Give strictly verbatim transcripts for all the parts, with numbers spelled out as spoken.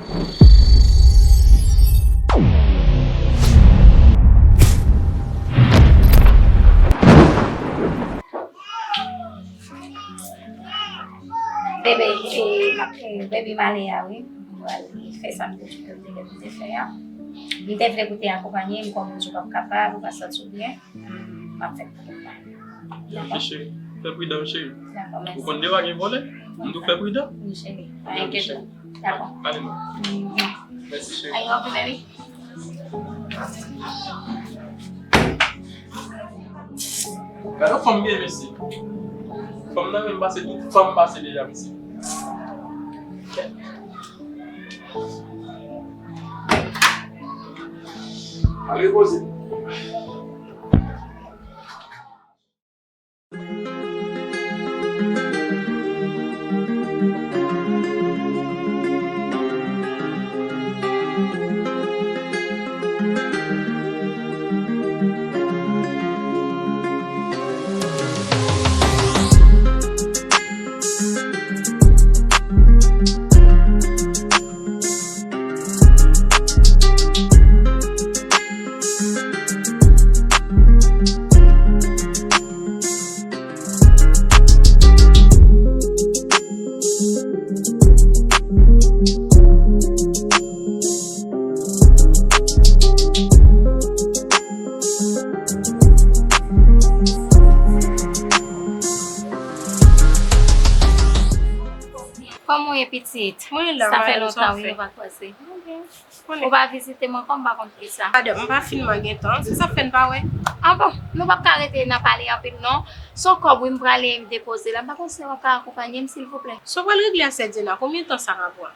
Bebe, e, m ap, e, bebe m ale a, wi. M pral fè sa m te di w ke m te gen pou te fè a. M te vle pou te akonpanye m, kòm ou di w p ap kapab, ou pa santi w byen, m ap fè l pou mwen. Ok, cheri. Fè pridan, cheri. Dakò, mèsi. Ou konn deja gen vòlè? M di w fè pridan. Wi, cheri. Pa enkyete w. Dakò. Ale non. Mèsi, cheri. Are you okay, baby? Gade yon fanm byen, mesye. Fanm nan menm pase tout fanm pase deja, mesye. Al repoze. Kòman w ye, pitit? Mwen la, sa fè lontan, wi, nou pa kwaze. Ou pa vizite m ankò, m pa konn poukisa. Madanm, m pa fin man gen tan. Se sa k fè n pa wè. Ah bon? Nou p ap ka rete nan pale anpil, non. Se yon kòb, wi, m prale depoze la. M pa konn si w ap ka akonpanye m, silvouplè. Sa w pral regle a, Sè Dina, konbyen tan sa ka pran?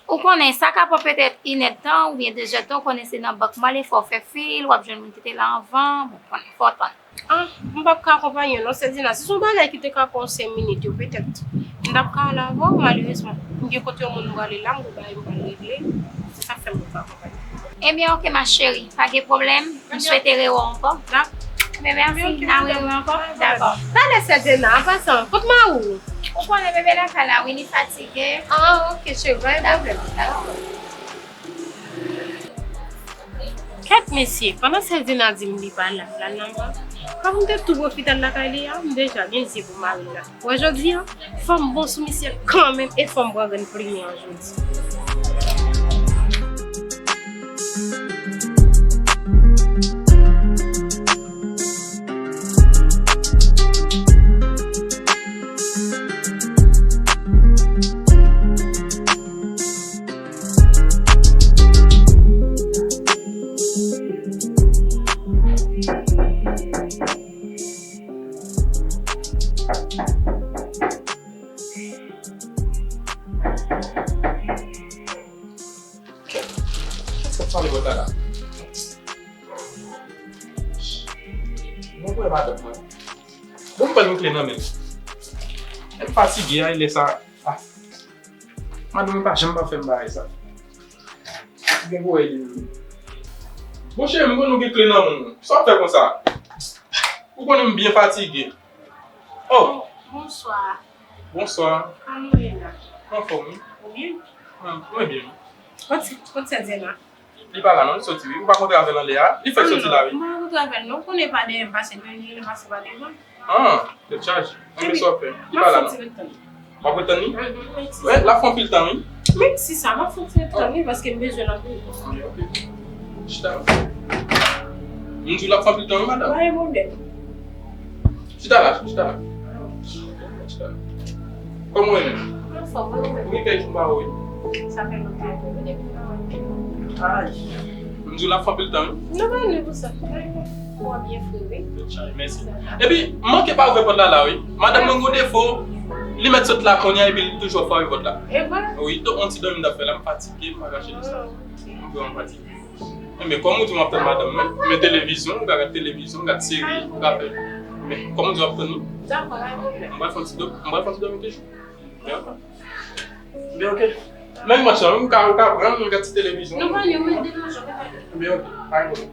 Ou konnen, sa ka pran petèt inèdtan oubyen dezèdtan, ou konnen se nan bank m ale, fò w fè fil, w ap jwenn moun ki te la anvan, bon, ou konnen, fò w tann. Ah, m p ap ka akonpanye w non, Sè Dina. Si se yon bagay ki te ka pran w senk minit yo, petèt m t ap ka al avè w, malerezman. M gen kote yon moun m prale la, m gen bagay m pral regle. Se sa k fè m p ap ka akonpanye w. Ebyen, oke, ma chérie, pa gen pwoblèm. M swete rewè w ankò. Dak. Men mèsi, n a rewè ankò. Dakò. Talè, Sè Dina, an pasan, kot mari w? Ou konnen bebe lakay la, wi, li fatige. Ah, oke, cheri, pa gen pwoblèm. Dakò. Kèt mesye, pandan Sè Dina di m li pa la, l al nan bank. Kòm m te tou pwofite al lakay li a, m deja gen zye pou mari m la. Wè jodi a, fò m bon sou misye kanmenm e fò m pran grenn plimen an jodi. Kèt, kèt sa k pale bò la la? Mwen kwè madanm mwen. Bon, m pral yon kle nan men l. Lè m fatige a, lè sa. Ah. Madanm mwen pa janm pa fè m bagay sa. Gen pou wè li menm. Bon, cheri, m konnen w gen kle nan men w. Sa w ap fè konsa? Ou konnen m byen fatige. Oh! Bonswa. Bonswa. Kòman w ye la? Anfòm, wi. Ou byen? Mwen, mwen byen, wi. Kot, kot Sè Dina? Li pa la non, li soti wi. Ou pa kontre avè l anlè a? Li fèk soti la wi. M pa kontre avè l non. Ou konnen pa dèyè m pase, men li rele pase pa devan. Ah, tèt chaje. Mwen, men sa w ap fè? Li pa la non. M ap fè yon ti ret tann. W ap ret tann li? Mhm, men si sa. Wi, l ap fè anpil tan wi. Men si sa, m ap fè yon ti ret tann wi, paske m bezwen l anpil. Ok, ok. Chita. M di w l ap fè anpil tan wi, madanm. Pa gen pwoblèm. Chita la, chita la. Chita la. Kòman w ye menm? Anfòm, wi, wi. Ou gen kèk jou m pa wè w, wi. Sa fè lontan, wi, depi m pa wè w. Ay. M di w l ap fè anpil tan, wi. Non, pa gen pou sa. Ou ap byen fre, wi. Mèsi. Epi, m manke pa ouvè pòt la la, wi. Madanm mwen gon defo, li mèt sot la kounye a, epi li toujou ap frape pòt la. E vre? Wi, to, on ti dòmi m t ap fè la, m fatige, m pa kache nou sa. Ah, ok. M vrèman fatige. Enben, kòm ou di m ap tann madanm mwen, men televizyon, m ka gad televizyon, gad seri, m ka fè. Men, kòm ou di w ap tann li, m pral fè yon ti dòmi, m pral fè yon ti dòmi toujou. Enben, ok. Enben, ok. Men machann, ou ka, ou ka pran, m gad ti televizyon. Non, pa li, ou mèt deranje, ou mèt deranje. Enben, ok. Pa gen pwoblèm.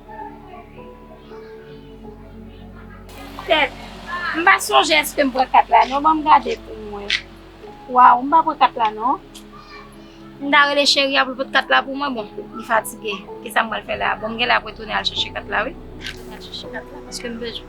Tèt, m pa sonje èske m pran kat la, non, ban m gade pou m wè. Waw, m pa pran kat la, non. M ta rele cheri a pou l pot kat la pou mwen, bon, li fatige. Kisa m pral fè la? Bon, m gen la pou retounen al chèche kat la, wi. Al chèche kat la, paske m bezwen.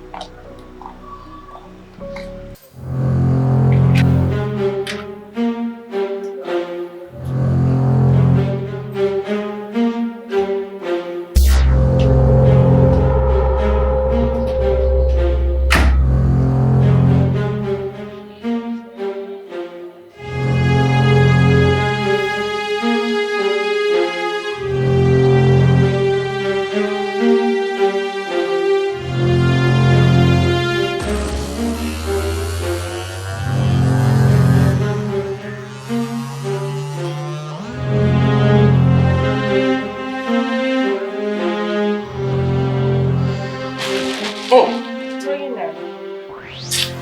Oh!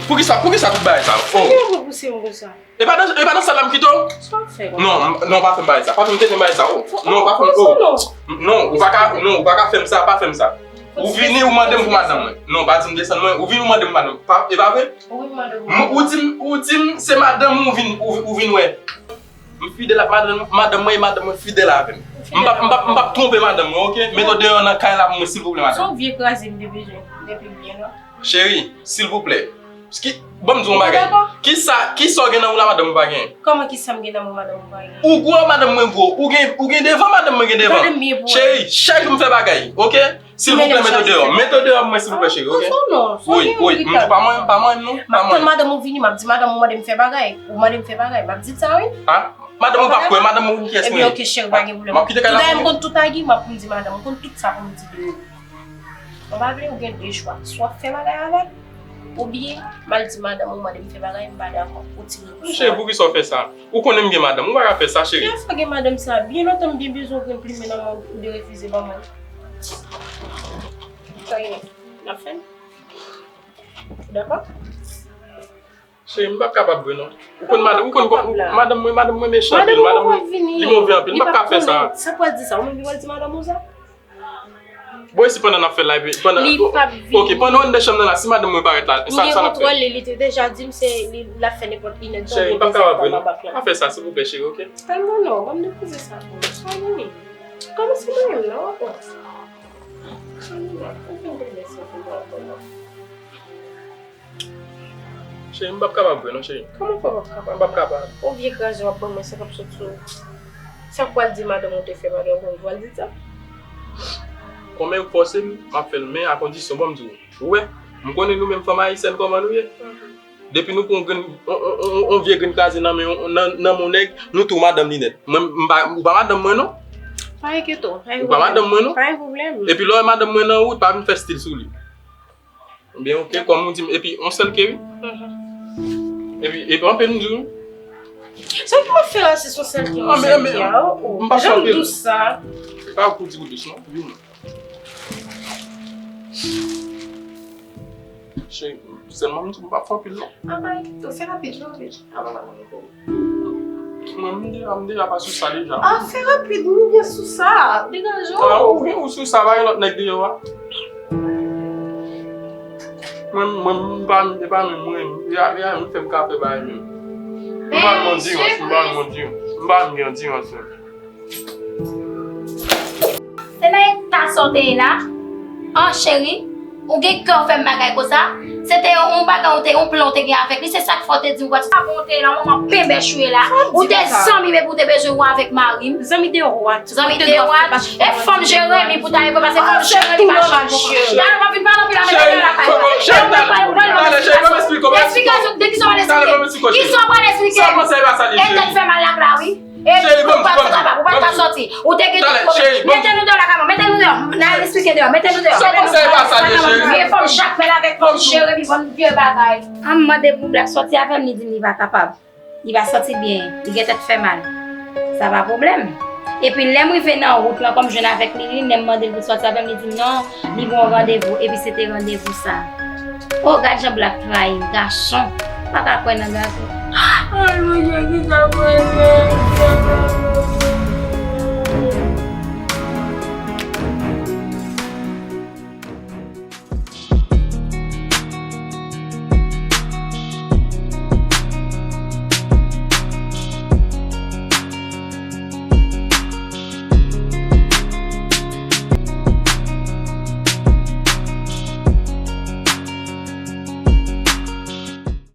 Poukisa, poukisa tout bagay sa? Oh! Sa gen pou pouse m konsa? E pa nan, e pa nan sal la m kite w? Sa w fè konsa? Non, m- non, pa fè m bagay sa. Pa fè m tenten bagay sa. Oh. Non, pa fè m. Oh. Non, ou pa ka, non, ou pa ka fè m sa, pa fè m sa. Ou vini, ou mande m pou madanm mwen. Non, pa di m desann mwen. Ou vini, ou mande m pou madanm. Pa, e pa vre? Ou vin mande m. M- Ou di m, ou di m se madanm ou vin, ou, ou vin wè. M fidèl ak madanm, madanm mwen e madanm mwen fidèl avè m. M p ap, m p ap, m p ap twonpe madanm mwen, oke? Mete w deyò nan kay la pou mwen, silvouplè, madanm. Se yon vye kraze m te bezwen depi byen lwen. Cheri, silvouplè. Ki, ban m di w yon bagay. Ou dakò? Kisa, kisa w gen nan ou la madanm ou pa genyen? Kòman kisa m gen nan mwen madanm ou pa genyen? Ou gwo, madanm mwen gwo. Ou gen, ou gen devan, madanm mwen gen devan. Gade m byen pou wè. Cheri, chak jou m fè bagay, oke? Silvouplè, mete w deyò. Mete w deyò pou mwen, silvouplè, cheri, oke? Wi, wi. M pa mwen, pa mwen, non. M ap tann madanm ou vini, m ap di madanm ou mande m fè bagay. Ou mande m fè bagay, m ap di l sa, wi. A? Madanm ou p ap kwè, madanm ou kiyès mwen ye? Ebyen, oke, cheri, pa gen pwoblèm. M ap kite kay la pou ou. Tout bagay m konn tout agiman, m ap konn di madanm ou, konn tout sa pou m di li. Mwen pa vle, ou gen de chwa. Swa w fè bagay avè l, oubyen m al di madanm ou mande m fè bagay, m pa dakò. Ou tire pou swa. Cheri, poukisa w fè sa? Ou konnen m gen madanm, ou pa ka fè sa, cheri. Ki afè gen madanm sa? Byen lontan m byen bezwen w pran plimen nan men w, ou derefize ban mwen. Sa ye, n ap fè l. Ou dakò? Cheri, m p ap kapab vre non. Ou konn madanm, ou konn madanm mwen, madanm mwen mechan anpil, madanm mwen li move anpil, m p ap ka fè sa. Sa pral di sa, ou menm ki pral di madanm ou sa? Bon, e si pandan n ap fè live, pandan, li p ap vini. Oke, pandan w anndan chanm nan la, si madanm mwen parèt la, sa, sa n ap fè? M gen kontwòl li, li te deja di m se li, l ap fè nenpòt inèdtan. Cheri, m p ap kapab vre non. Pa fè sa, silvouplè, cheri, oke? Kalme w non, ban m depoze sa pou ou. Sa vini. Kòmanse mwen menm non, w ap wè. Kalme w, ou vin bebe sou pou mwen, non. Cheri, m p ap kapab vre non, cheri. Kòman fè w p ap kapab? M p ap kapab. Yon vye kraze w ap ban mwen, sa k ap sot sou ou. Sa w pral di madanm ou te fè bagay, ou konn pral di sa? Kòman yo fòse m, m ap fè l, men a kondisyon, ban m di w. Ou wè, m konnen nou menm fanm ayisyèn kòman nou ye. Depi nou pran yon grenn, yon, yon, yon, yon vye grenn kraze nan men yon, nan, nan men yon nèg, nou tou madanm li nèt. Mwen, m pa, ou pa madanm mwen non. Pa enkyete w, pa gen pwoblèm. Ou pa madanm mwen non. Pa gen pwoblèm. Epi lè w wè madanm mwen nan wout, pa vin fè stil sou li. Ebyen, oke, kòm ou di m, epi yon sèl ke wi. Epi, epi anpil m di w. Sa ki w ap fè la, se yon sèl ke, yon sèl ke a, oh, oh. Jan m dous sa. Se pa pou di ou dous non, vini. Cheri, sèlman m di w m p ap fè anpil non. Anmay, ou fè rapid, fè rapid. Mwen, m deja, m deja pa sou sa deja. Ah, fè rapid, m byen sou sa. Degaje w. Ah, ou byen ou sou sa, pa gen lòt nèg deyò a. Mwen, mwen, m pa, e pa menm mwen, e a, e a, m fè m ka fè bagay menm. M pa gen andirans, m pa gen andirans, m pa gen andirans menm. Se nan eta sa w te ye la? An, cheri, ou gen kè w fè m bagay konsa? Se te yon, yon bagay, ou te, yon plan w te gen avèk li, se sa k fè w te di m pral sou. Avan w te ye la, manman penbèch ou ye la. Ou te zanmi m epi w te bezwen wè avèk mari m. Zanmi de wat? Zanmi de wat? E fanm Jeremi pou ta ye pase fanm Jeremi pa chanje. Gade, w ap vin pale anpil a mèt lakay mwen. Cheri, talè, cheri, ban m eksplike w, ban m eksplike w. Talè, ban m eksplike w, cheri. Kisa w pral eksplike? Sa w panse a sa li, cheri? E tèt fè mal la, wi. Cheri, ban m di, ban m di. Ou pa t ka sòti. Ou te gen tout pwoblèm. Mete nou deyò lakay mwen, mete nou deyò. N al eksplike deyò, mete nou deyò. Sa w panse a sa li, cheri? Vye fanm chak mèl avèk fanm Jeremi, bann vye bagay. An m mande pou Black sòti avè m, li di m li pa kapab. Li pa santi byen, li gen tèt fè mal. Sa pa pwoblèm. Epi lè m rive nan wout lan, kòm jwenn avèk li, li, lè m mande l pou l sòti avè m, li di m non, li gen yon randevou, epi se te randevou sa. Oh, gad jan Black trayi m, gason. M pa ka kwè nan gason. Ay, Bondye, kisa m pral fè?